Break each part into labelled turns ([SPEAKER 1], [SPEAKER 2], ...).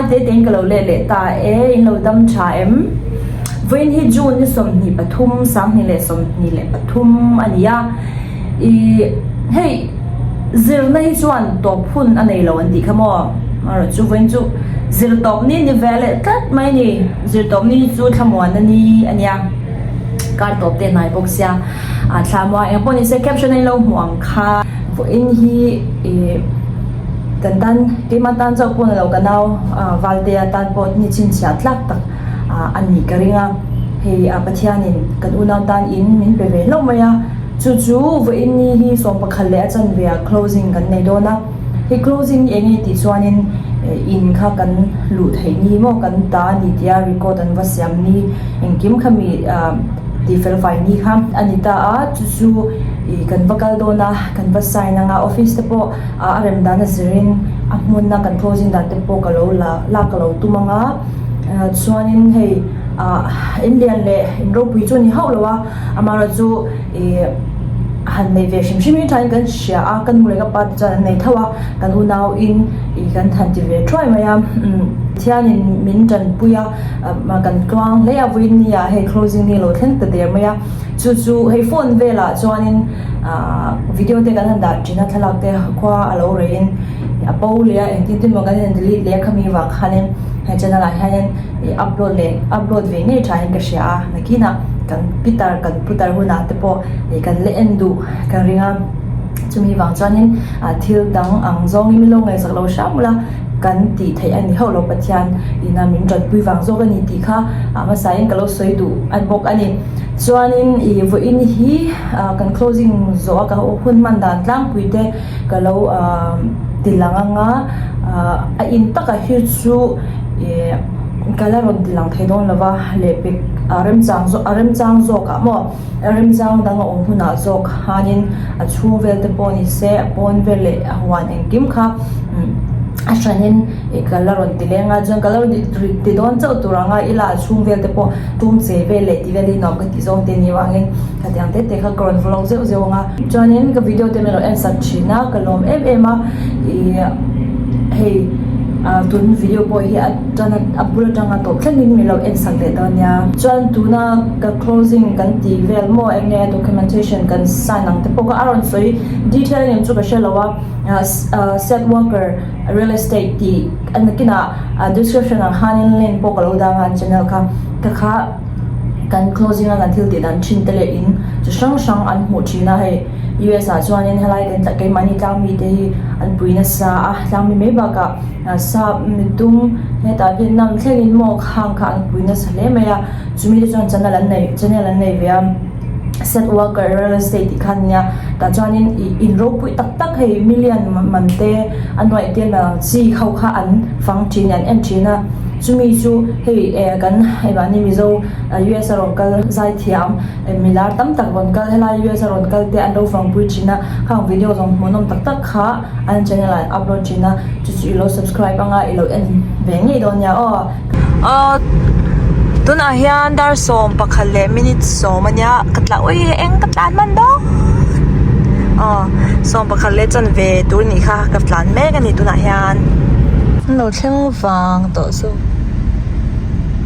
[SPEAKER 1] ngai te tein ka lo let leh ta e, in lo dam tha em? Vawiin hi June ni 23, 2023 a ni a, ih hei zirna hi chuan tawp hun a nei lo an tih kha maw? Amaherawhchu vawiin chu zir tawp ni ni ve leh tlat mai a ni, zir tawp ni chu thlamuan a ni a nia, kar tawp te hnai bawk sia. A thla maw eng pawh nise caption a in lo hmuh ang kha vawiin hi ih kan tan keimah tan chauh pawh ni lo ka nau Valtea tan pawh ni chhinchhiah tlak tak a nih ka ring a hei a Pathianin kan unau tan in min pe ve hlauh mai a chu chu vawiin ni hi 11 leh a chanve ah closing kan nei dawn a hei closing hi eng nge tih chuanin in kha kan luh theih ni maw kan ta a ni tia record an va siam ni engkim kha mi ah. Tih fel fai ni kha a ni ta a, chu chu ih kan va kal dawn a, kan va sign ang a, office te pawh a rem dan a zirin a hmun a kan closing dan te pawh ka lo la lak ka lo tum ang a, chuanin hei ah in lian leh in ropui chu a ni hauh lo a, amaherawhchu ih han nei ve hrim hrim hi thain kan hria a, ka nu leh ka pa te chuan an nei tho a, kan unau in ih kan han ti ve thuai mai a, umm Pathianin min tanpui a. Kan tluang hle a vawiin ni ah hei closing ni lo thleng ta der mai a chu chu hei phone velah chuanin ahh video te kan han dah thin a thlalak te khua a lo rei in a bo leh a engtin tin maw kan han delete leh a khami vang khanin he channel ah hianin ih upload leh upload ve ngei thain ka hria a nakinah kan pitar kan putar hunah te pawh ih kan la en duh ka ring a chumi vang chuanin ah thil dang ang zawngin min lo ngaihsak lo hram ula. Kan tih theih a ni hauh lo Pathian ina min tanpui vang zawk a ni tih kha a hmasain ka lo sawi duh a bawk a ni. Chuanin ih vawiin hi kan closing zawh a ka hun hman dan tlangpui te ka lo ti lang ang a, a in takah hi chu ih ka la rawn ti lang thei dawn lo va lehpek a remchang zawk a remchang zawkah maw. Remzang dang a awm hunah zawk khanin a chhung vel te pawh ni se a pawn vel leh a huan engkim kha a hranin ih ka la rawn ti leng a chuan ka la rawn ti dawn chauh tur anga ila a chhung vel te pawh tum che vel leh tih vel hi nuam ka tih zawng te ni vangin khatiang te te kha ka rawn vlog zeuh zeuh ang a chuanin ka video te min rawn en sak thin a ka lawm em em a ih hei ah tun video pawh hi a tan a bul atanga tawp thlengin min lo en sak leh dawn nia chuan tuna ka closing kan tih vel maw eng nge documentation kan sign ang te pawh kha a rawn sawi detail em chu ka hre lo a ah set worker real estate tih a nakinah description ah khanin link pawh ka lo dang a an channel kha ka kha kan closing a kan thil tih dan thin te leh in chi hrang hrang an hmuh thin a hei U_S ah chuanin helai kan keimahni tlangmi te hi an pui nasa a tlangmi mai bakah sap mitum hetah Vietnam thlengin maw khang kha an pui nasa hle mai a. Chumi te chuan channel an nei channel an nei ve a set worker real estate tih kha ania tah chuanin ih in ropui tak tak hei million man te a nuaih te ang chi ho kha an fang thin an en thin a chumi chu hei eh kan hei mahni mizo US a rawn kal zaithiam milar tam tak rawn kal helai US a rawn kal te an lo fangpui thin a khang video zawng hmuhnawm tak tak kha an channel ah an upload thin a chu chu ilo subscribe anga ilo en ve ngei dawn nia aw.
[SPEAKER 2] Aw tunah hian dar 11 leh minute 10 ania ka tla ui eng ka tlan hman dawn aw 11 leh chanve tur nih kha ka tlan mek ani tunah hian an lo thleng vang tawh chu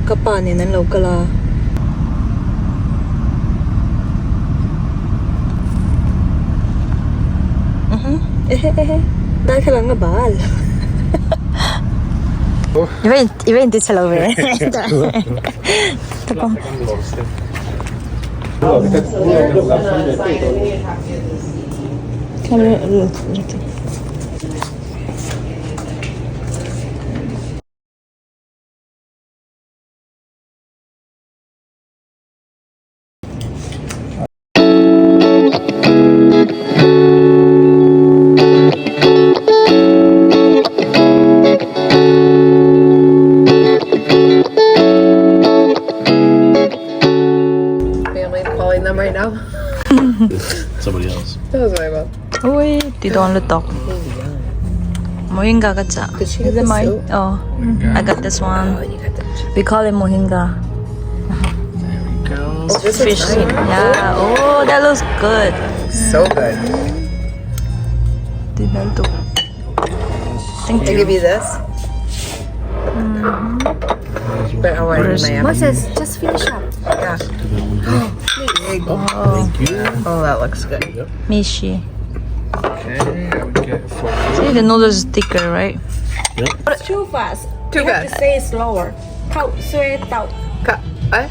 [SPEAKER 2] ka pa nen an lo kal a. Darthlalang a bal. I va inti chhe lo ve.
[SPEAKER 3] Family calling them right now.
[SPEAKER 4] Somebody else.
[SPEAKER 3] That was my mom.
[SPEAKER 2] Ui, ti dawn lutuk. Moringa ka chah.
[SPEAKER 3] Did she get
[SPEAKER 2] Is it
[SPEAKER 3] the
[SPEAKER 2] mine?
[SPEAKER 3] soup?
[SPEAKER 2] Oh, I got this one.
[SPEAKER 3] Oh, you got the
[SPEAKER 2] We call it mohinga.
[SPEAKER 4] There we go.
[SPEAKER 3] Oh, this
[SPEAKER 2] Fish
[SPEAKER 3] looks
[SPEAKER 2] soup.
[SPEAKER 3] nice.
[SPEAKER 2] Yeah. Oh, that looks good.
[SPEAKER 3] So good.
[SPEAKER 2] Ti hmel tuk. Thank
[SPEAKER 3] I
[SPEAKER 2] you.
[SPEAKER 3] give you this. But I want it in my
[SPEAKER 5] Moses, just finish up.
[SPEAKER 3] Yeah.
[SPEAKER 4] Oh, thank you.
[SPEAKER 3] Oh, that looks good.
[SPEAKER 2] Mishi.
[SPEAKER 4] Okay, I would get for
[SPEAKER 2] See the noodles thicker, right?
[SPEAKER 4] Yep.
[SPEAKER 1] Too fast.
[SPEAKER 3] Too
[SPEAKER 1] You have to
[SPEAKER 3] fast.
[SPEAKER 1] say it slower. Khao sui tao.
[SPEAKER 3] Ka- what?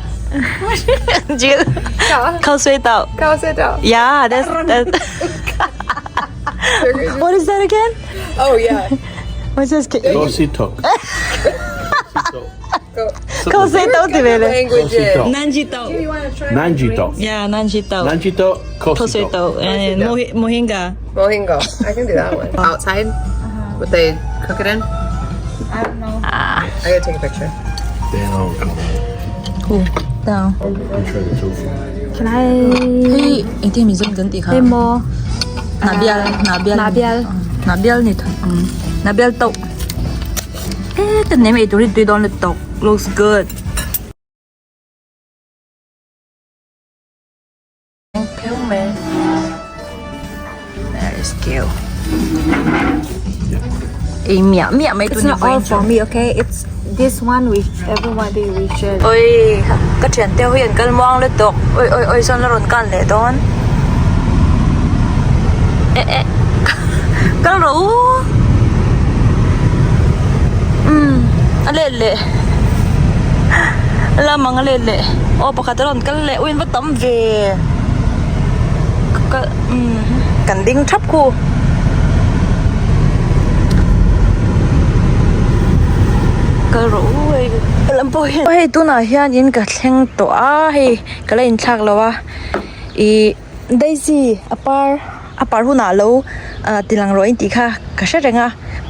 [SPEAKER 2] Khao sui tao.
[SPEAKER 3] Khao sui tao.
[SPEAKER 2] Yeah, that's that. What is that again?
[SPEAKER 3] Oh yeah.
[SPEAKER 2] What's this?
[SPEAKER 4] Kosi tok.
[SPEAKER 2] Khao sui tao ti vele.
[SPEAKER 3] Languages.
[SPEAKER 2] Nanji tao.
[SPEAKER 4] Nanji tok.
[SPEAKER 2] Yeah, nanji tao.
[SPEAKER 4] Nanji tok.
[SPEAKER 2] Khao
[SPEAKER 4] Kosi
[SPEAKER 2] sui
[SPEAKER 4] tok.
[SPEAKER 2] tao. And mohinga.
[SPEAKER 3] Mohingo. I can do that one. Outside? Would they cook it in? I don't know. I gotta take a picture.
[SPEAKER 4] Then I'll come
[SPEAKER 2] Cool. Down.
[SPEAKER 4] and try the tofu.
[SPEAKER 5] Can I
[SPEAKER 2] Hey, engtin mi zon kan ti kha.
[SPEAKER 5] Hey mo.
[SPEAKER 2] Nabial, nabial.
[SPEAKER 5] Nabial.
[SPEAKER 2] Nabial ni tho. Nabial tau. Eh, kan nem ei turi tui don le tok. Looks good. Phiu me. There is cute. Ei miah miah mai
[SPEAKER 5] It's
[SPEAKER 2] tu ni
[SPEAKER 5] not all for me, okay? It's this one with everybody we share.
[SPEAKER 2] Oi, ka thian te ho hian kal muang lutuk. Oi oi oi sawn la rawn kan leh dawn. Eh eh kal rawh u. Umm a let leh a lam ang a let leh aw pakhat a rawn kal leh ui an va tam ve ka kal umm kan ding thap khu. Kal rawh u hei lam pawh hian hei tunah hian in ka thleng tawh a hei ka la inthlak lo a ih daisy a par a par hunah lo ah tilang rawh in tih kha ka hre reng a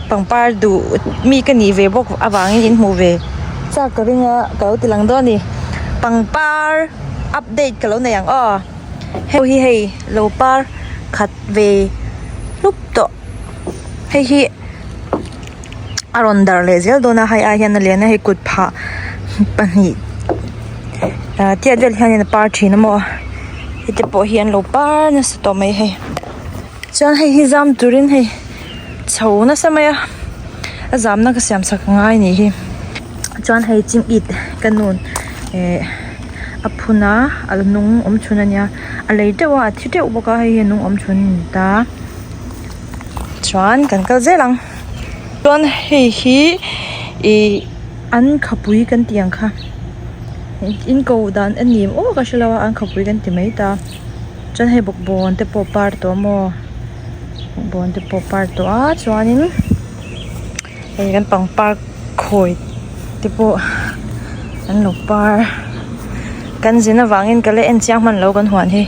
[SPEAKER 2] pangpar duh mi ka nih ve bawk avangin in hmuh ve chak ka ring a ka lo tilang dawn a ni pangpar update ka lo nei ang aw hei hi hei lo par khat ve hlup tawh hei hi. A rawn dar leh zel dawn a hei ai hian a lian a hei kut phah pahnih ah tiat vel hian in a par thin a maw heti pawh hi an lo par nasa tawh mai hei chuan hei hi zam turin hei chho nasa mai a a zamna ka siam chak angai anih hi chuan hei chingit ka nun eh a phun a a la nung awm chhun ania a lei teuh a a thi teuh bawk a hei hi a nung awm chhun a ni ta. Chuan kan kal zel ang chuan hei hi ih an khapui kan tih ang kha in ko dan a ni maw ka hre lo a an khapui kan ti mai ta chuan hei bawkbawn te pawh par tawh a maw bawkbawn te pawh par tawh a chuanin hei kan pangpar khawi te pawh an lo par kan zin avangin ka la en chiang hman lo kan huan hi.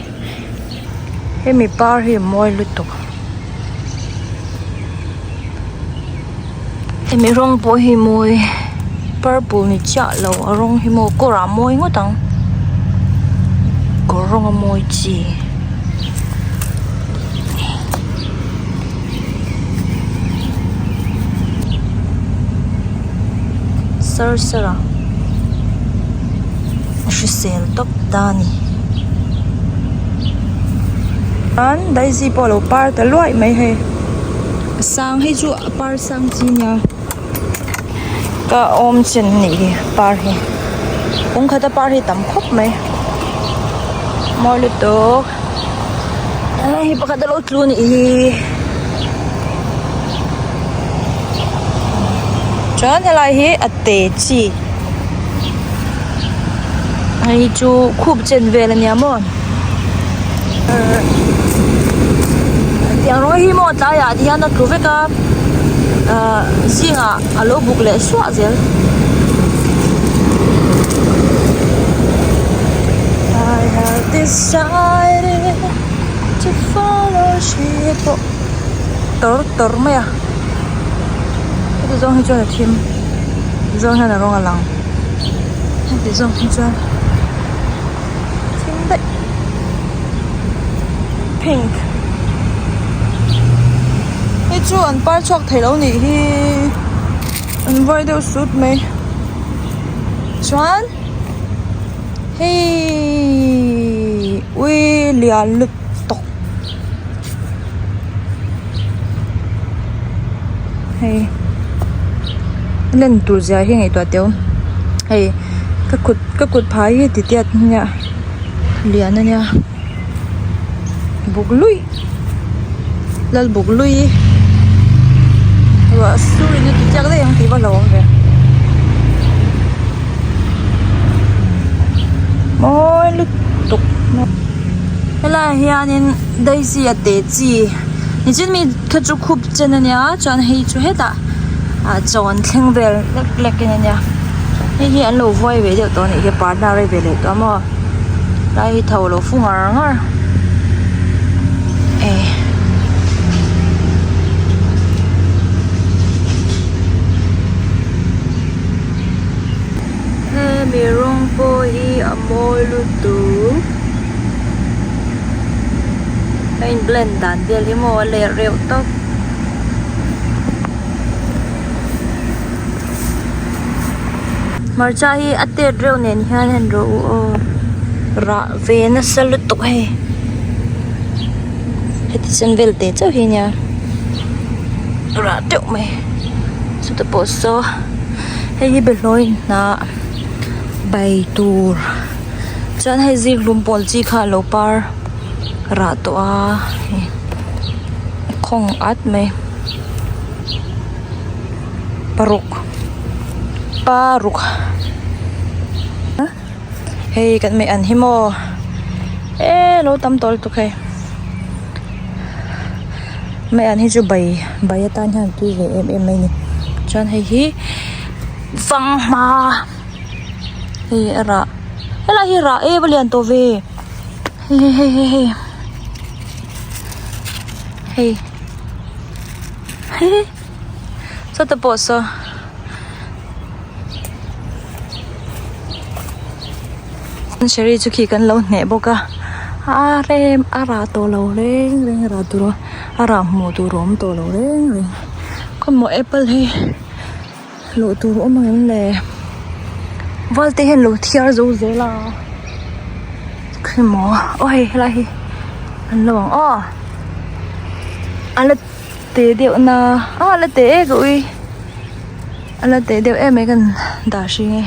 [SPEAKER 2] Hemi par hi a mawi lutuk hemi rawng pawh hi mawi purple ni chiah lo a rawng hi maw kawr ah a mawi ngawt ang kawr rawng a mawi chi. Sir sir a a hrisel tawp ta a ni chuan daisy pawh a lo par ta luai mai hei a sang hei chu a par sang chi nia ka awm chen a nih hi par hi kawng khata par hi tam khawp mai mawi lutuk hei pakhat a lo tlu a nih hi chuan helai hi a te chi hei hi chu khup chen vel ania maw tiang rawng hi maw tlaiah te hian a tlu vek a ahh zingah a lo buk leh suah zel. I have decided to follow hri pawh tawr tawr mai a heti zawng hi chuan a thim heti zawng hian a rawng a lang heti zawng hi chuan thim daih pink hei chu an par chhuak thei lo nih hi an vai deuh sut mai chuan hei ui lian lutuk hei. Len tur zia hi ngaihtuah teh u hei ka kut ka kut phai hi ti tiat nia lian a nia buk luih lal buk luih ruah sur in a ti chiak daih ang tih va hlauhawm ve mawi lutuk helaiah hianin daisy a te chi nichin mi kha chu khup chen a nia chuan hei chu hetah ah chawn thleng vel lek lek in a nia hei hi an lo vuai ve deuh tawh a nih hi partner a ve leh tawh a maw lai hi tho lo fu ngar ngar eh hemi rawng pawh hi a mawi lutuk a in blend dan vel hi maw a lerh reuh tawp. Hmarcha hi a tet reuh nen hian en rawh u aw rah ve nasa lutuk hei heti chen vel teh chauh hi nia rah teuh mai chutah pawh saw hei hi behlawi hnah bai tur chuan hei zikhlum pawl chi kha a lo par rah tawh a hei khawng at mai. Paruk paruk hei kan mei an hi maw eee lo tam tawh lutuk hei mei an hi chu bai bai atan hian a tui ve em em mai a ni chuan hei hi fanghma hei a rah helai hi rah em a lian tawh ve hei hei hei hei hei. Sawta pawh saw Sherry chu khi kan lo hneh bawk a a rem a rah tawh lo reng reng a rah tur a rah hmuh tur a awm tawh lo reng reng khawmaw apple hi lawh tur a awm ang em le val te hian lo thiar zo zel a khawmaw aw hei helai hi an lo ang aw a la te deuh na a la te e ka ui a la te deuh em mai kan dah hring e.